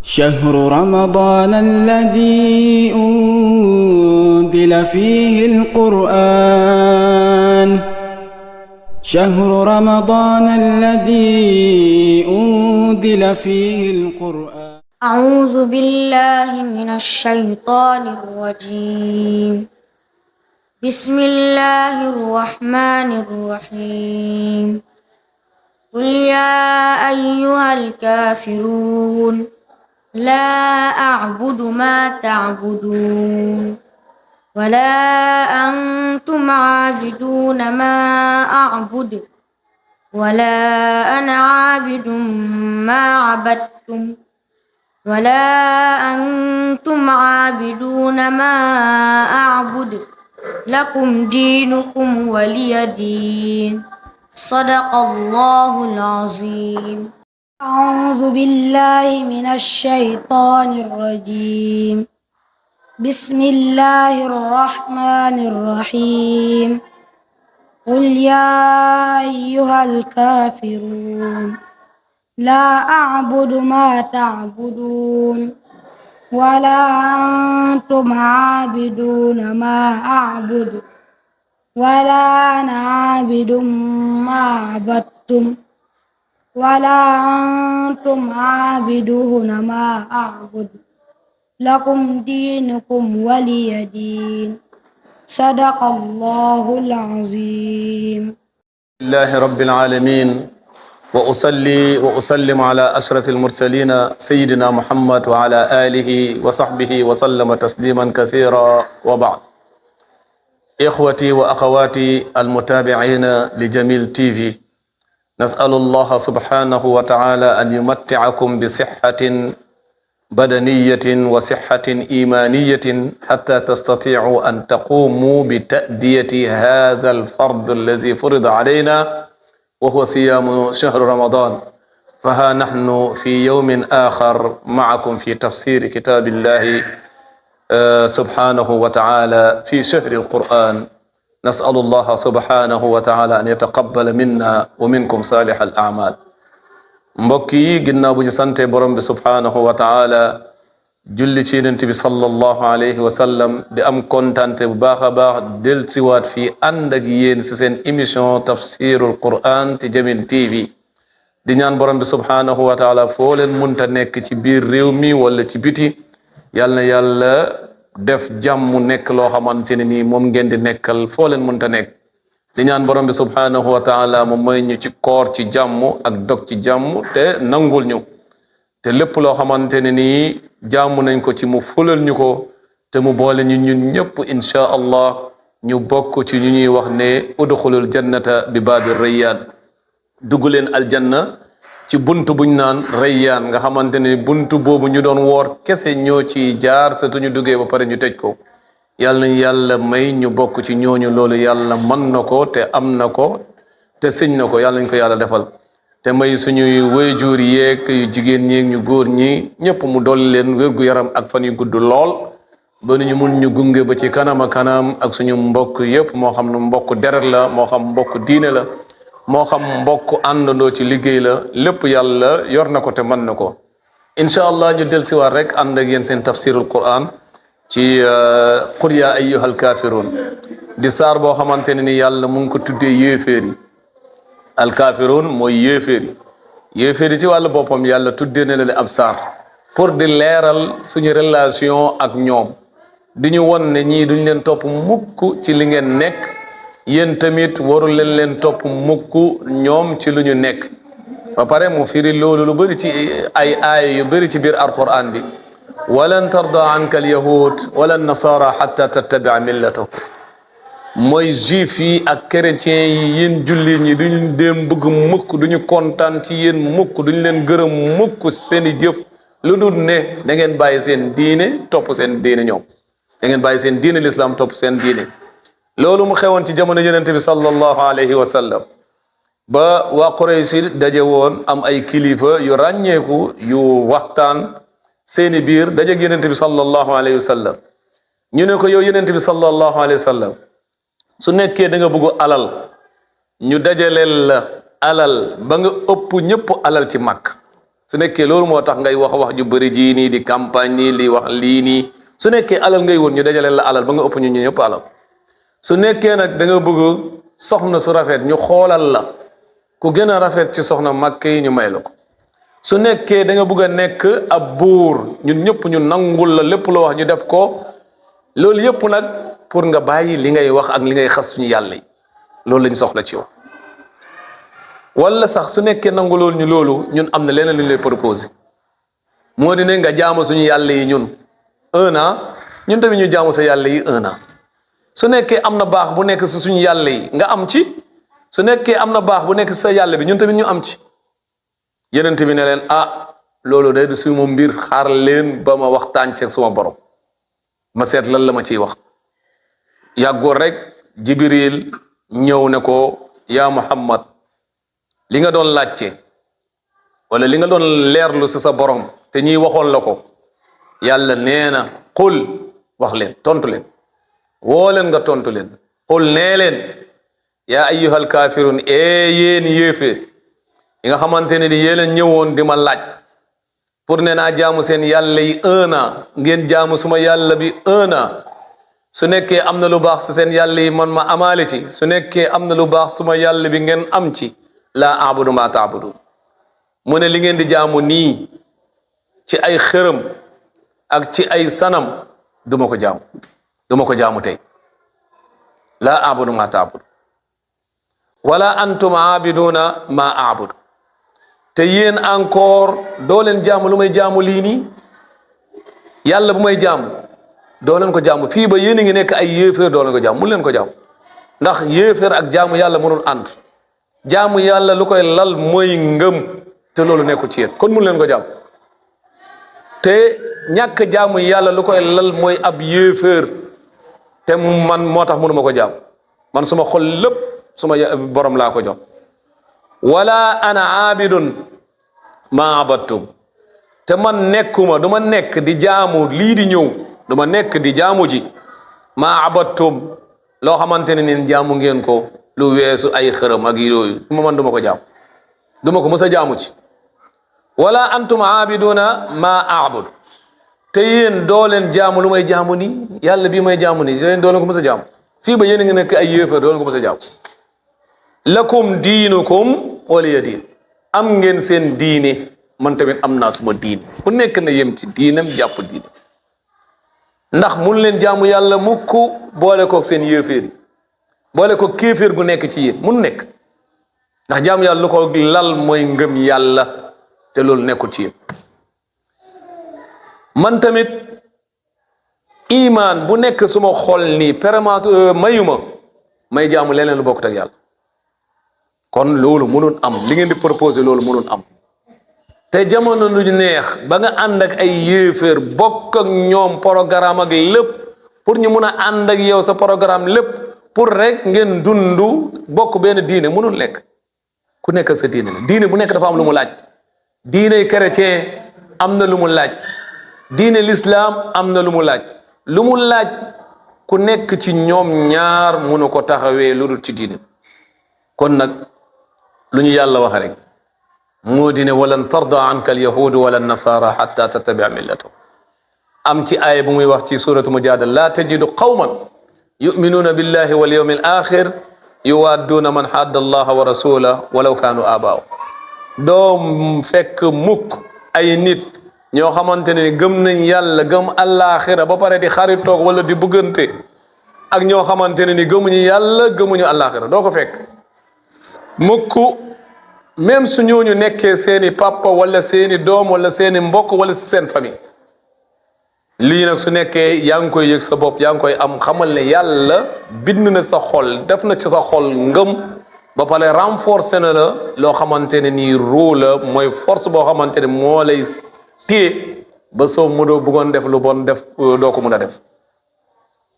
شهر رمضان الذي أنزل فيه القرآن شهر رمضان الذي أنزل فيه القرآن. أعوذ بالله من الشيطان الرجيم. بسم الله الرحمن الرحيم. قل يا أيها الكافرون لا أعبد ما تعبدون ولا أنتم عابدون ما أعبد ولا أنا عابد ما عبدتم ولا أنتم عابدون ما أعبد لكم دينكم ولي دين. صدق الله العظيم. أعوذ بالله من الشيطان الرجيم. بسم الله الرحمن الرحيم. قل يا أيها الكافرون لا أعبد ما تعبدون ولا أنتم عابدون ما أعبد ولا أنا عابد ما عبدتم ولا أنتم عابدون ما أعبد لكم دينكم ولي دين. صدق الله العظيم. لله رب العالمين وأصلي وأسلم على أشرف المرسلين سيدنا محمد وعلى آله وصحبه وسلم تسليما كثيرا وبعد. إخوتي وأخواتي المتابعين لجميل TV، نسأل الله سبحانه وتعالى أن يمتعكم بصحة بدنية وصحة إيمانية حتى تستطيعوا أن تقوموا بتأدية هذا الفرض الذي فرض علينا وهو صيام شهر رمضان. فها نحن في يوم آخر معكم في تفسير كتاب الله سبحانه وتعالى في شهر القرآن. نسأل الله سبحانه وتعالى أن يتقبل منا ومنكم صالح الأعمال. mbokk yi ginnaaw bu ñu sante borom bi subhaanahu wa taala julli ci yonent bi sallallahu alayhi wa sallam di am kontante bu baax a baax del siwaat fii ànd ak yéen si seen émission tafsirul quran ci Jamil TV. di ñaan borom bi subhaanahu wa taala foo leen munta nekk ci biir réew mi wala ci biti yàlla na yàlla def jàmm nekk loo xamante ne nii moom ngeen di nekkal foo leen munta nekk. di ñaan borom bi subhaanahu wa taala moom mooy ñu ci koor ci jàmm ak dog ci jàmm te nangul ñu te lépp loo xamante ne nii jàmm nañ ko ci mu fulal ñu ko te mu boole ñu ñun ñëpp insha allah ñu bokk ci ñu ñuy wax ne udxulul jannata bi baabi rayyaan, dugg leen aljanna ci buntu buñ naan rayyaan nga xamante ne buntu boobu ñu doon woor kese ñoo ci jaar sa tuñu duggee ba pare ñu tëj ko. yàlla na yàlla may ñu bokk ci ñooñu, loolu yàlla mën na ko te am na ko te sëñ na ko, yàlla nañ ko yàlla defal te may suñuy waajur yeeg yu jigéen ñi ñu góor ñi ñëpp mu dolli leen wérgu yaram ak fan yu gudd lool ba ñu mun ñu gunge ba ci kanam a kanam ak suñu mbokk yëpp, moo xam ne mbokk deret la, moo xam mbokk diine la, moo xam mbokk àndandoo ci liggéey la, lépp yàlla yor na ko te mën na ko. incha allah ñu del siwaat rek ànd ak yéen seen tafsirul quran ci qul yaa ayyuhal kaafiruun di saar boo xamante ne ni yàlla mu ngi ko tuddee yéeféer yi. al kaafiruun mooy yéeféer yi ci wàllu boppam yàlla tuddee na leen ab saar pour di leeral suñu relation ak ñoom, di ñu won ne ñii duñ leen topp mukk ci li ngeen nekk, yéen tamit warul leen topp mukk ñoom ci lu ñu nekk. ba pare mu firi loolu lu bëri ci ay aaya yu bëri ci biir alquran bi. walan tarda anka alyahud wala nasara xatta tattabia millatahum, mooy juif yi ak chrétiens yi yéen jullit ñi duñ dem bëgg mukk, duñu kontaan ci yéen mukk, duñ leen gërëm mukk seeni jëf lu dul ne da ngeen bàyyi seen diine topp seen diine ñoom, da ngeen bàyyi seen diine l'islam topp seen diine. loolu mu xewoon ci jamono yonent bi sallallahu alayhi wa sallam ba waa Quraysh daje woon am ay kilifa yu ràññeeku yu waxtaan seeni biir dajeeg yonent bi sallallahu alayhi wa sallam. ñu ne ko yow yonent bi sallallahu alayhi wa sallam su nekkee da nga bëgg alal ñu dajaleel la alal ba nga ëpp ñëpp alal ci Makka, su nekkee loolu moo tax ngay wax ju bëri jii nii di campagne nii di wax lii nii su nekkee alal ngay woon ñu dajaleel la alal ba nga ëpp ñu ñëpp alal su nekkee nag da nga bëgg soxna su rafet ñu xoolal la ku gën a rafet ci soxna Makka yi ñu may la ko su nekkee da nga bëgg a nekk ab buur ñun ñëpp ñu nangul la lépp loo wax ñu def ko loolu yëpp nag pour nga bàyyi li ngay wax ak li ngay xas suñu yàlla yi loolu lañ soxla ci yow wala sax su nekkee nangu loolu ñu loolu ñun am na leneen lu ñu lay proposé moo di ne nga jaamu suñu yàlla yi ñun 1 an ñun tamit ñu jaamu sa yàlla yi 1 an su nekkee am na baax bu nekk si suñu yàlla yi nga am ci su nekkee am na baax bu nekk si sa yàlla bi ñun tamit ñu am ci yenent bi ne leen loolu day du su ma mbir xaar leen ba ma waxtaan ceeg suma borom ma seet lan la ma ciy wax yàggoor rek Jibril ñëw ne ko yaa Muhammad li nga doon laajte wala li nga doon leerlu si sa borom te ñiy waxoon la ko yàlla nee na qul wax leen tontu leen woo leen nga tontu leen qul nee leen yaa ayyuhal kafirun yéen yéeféer yi nga xamante ne di yéen ñëwoon di ma laaj pour ne naa jaamu seen yàlla yi 1 an ngeen jaamu suma yàlla bi 1 an su nekkee am na lu baax si seen yàlla yi man ma amaale ci su nekkee am na lu baax suma yàlla bi ngeen am ci laa abudu ma taabudu mu ne li ngeen di jaamu nii ci ay xërëm ak ci ay sanam duma ko jaamu tey laa abudu ma taabudu wala antum aabiduna ma aabudu te yéen encore doo leen jaamu lu may jaamu lii nii yàlla bu may jaamu doo leen ko jaamu fii ba yéen a ngi nekk ay yéeféer doo leen ko jaamu mun leen ko jaamu ndax yéeféer ak jaamu yàlla mënul ànd jaamu yàlla lu koy lal mooy ngëm te loolu nekkul ci yéen kon mun leen ko jaamu te ñàkk jaamu yàlla lu koy lal mooy ab yéeféer te man moo tax mënuma ko jaamu man suma xol lépp suma borom laa ko jox wala ana aabidun ma abattum te man nekkuma du ma nekk di jaamu lii di ñëw du ma nekk di jaamu ji ma abattum loo xamante ne nin jaamu ngeen ko lu weesu ay xërëm ak yooyu man du ma ko jaamu du ma ko mës a jaamu ci wala antum aabiduna ma aabudu te yéen doo leen jaamu lu may jaamu nii yàlla bii may jaamu nii yéen doo leen ko mës a jaamu fii ba yéen a ngi nekk ay yéefar doo leen ko mës a jaamu lakum diinukum waliya diin am ngeen seen diine man tamit am naa suma diine ku nekk na yem ci diinam jàpp diine ndax mun leen jaamu yàlla mukk boole koog seen yéeféer yi boole ko kéeféer gu nekk ci yéen mun nekk ndax jaamu yàlla lu ko lal mooy ngëm yàlla te loolu nekkul ci yéen man tamit iman bu nekk suma xol nii permanent mayuma may jaamu leneen lu bokkut ak yàlla kon loolu mënul am li ngeen di proposer loolu mënul am te jamono lu neex ba nga ànd ak ay yéeféer bokk ak ñoom programme ak lépp pour ñu mun a ànd ak yow sa programme lépp pour rek ngeen dundu bokk benn diine mënul nekk ku nekk sa diine la diine bu nekk dafa am lu mu laaj diine chrétien am na lu mu laaj diine l'islam am na lu mu laaj ku nekk ci ñoom ñaar mënu ko taxawee lu dul ci diine kon nag lu ñu yàlla wax rek moo di ne walan tarda anka al yahudu wala nasara hatta tattabia millatahum am ci aaya bu muy wax ci suratu mujadala la tajidu qawman yuminuuna billahi wal yawmi al axir yuwadduuna man hadda allaha wa rasulahu walaw kaanu abaaw doo fekk mukk ay nit ñoo xamante ne gëm nañ yàlla gëm àllaaxira ba pare di xaritoog wala di bëggante ak ñoo xamante ne ni gëmuñu yàlla gëmuñu àllaaxira doo ko fekk mukk même su ñooñu nekkee seeni papa wala seeni doom wala seeni mbokk wala seen famille lii nag su nekkee yaa ngi koy yëg sa bopp yaa ngi koy am xamal ne yàlla bind na sa xol def na ci sa xol ngëm ba pare renforcer na la loo xamante ne nii ruu la mooy force boo xamante ne moo lay téye ba soo mënoo bëggoon def lu bon def doo ko mën a def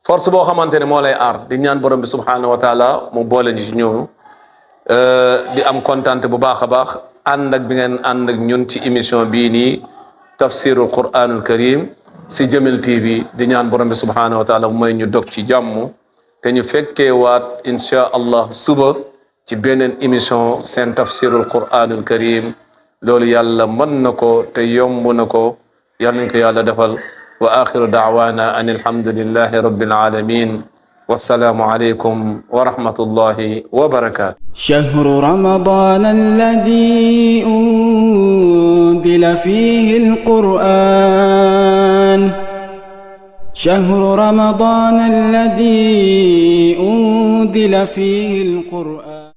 force boo xamante ne moo lay aar di ñaan borom bi subhanahu wa taala mu boole ci ñooñu di am kontaan bu baax a baax ànd ak bi ngeen ànd ak ñun ci émission bii nii tafsirul quranul karim si Jamil TV di ñaan borom bi subhanahu wa taala mu may ñu dog ci jàmm te ñu fekkee waat insha allah suba ci beneen émission seen tafsirul quranul karim loolu yàlla mën na ko te yomb na ko yàlla nañ ko yàlla defal wa axiru daawana an alhamdulillahi rabbil alamin wassalaamu aleykum wa rahmatullahi wa barakatuh. شهر رمضان الذي أنزل فيه القرآن شهر رمضان الذي أنزل فيه القرآن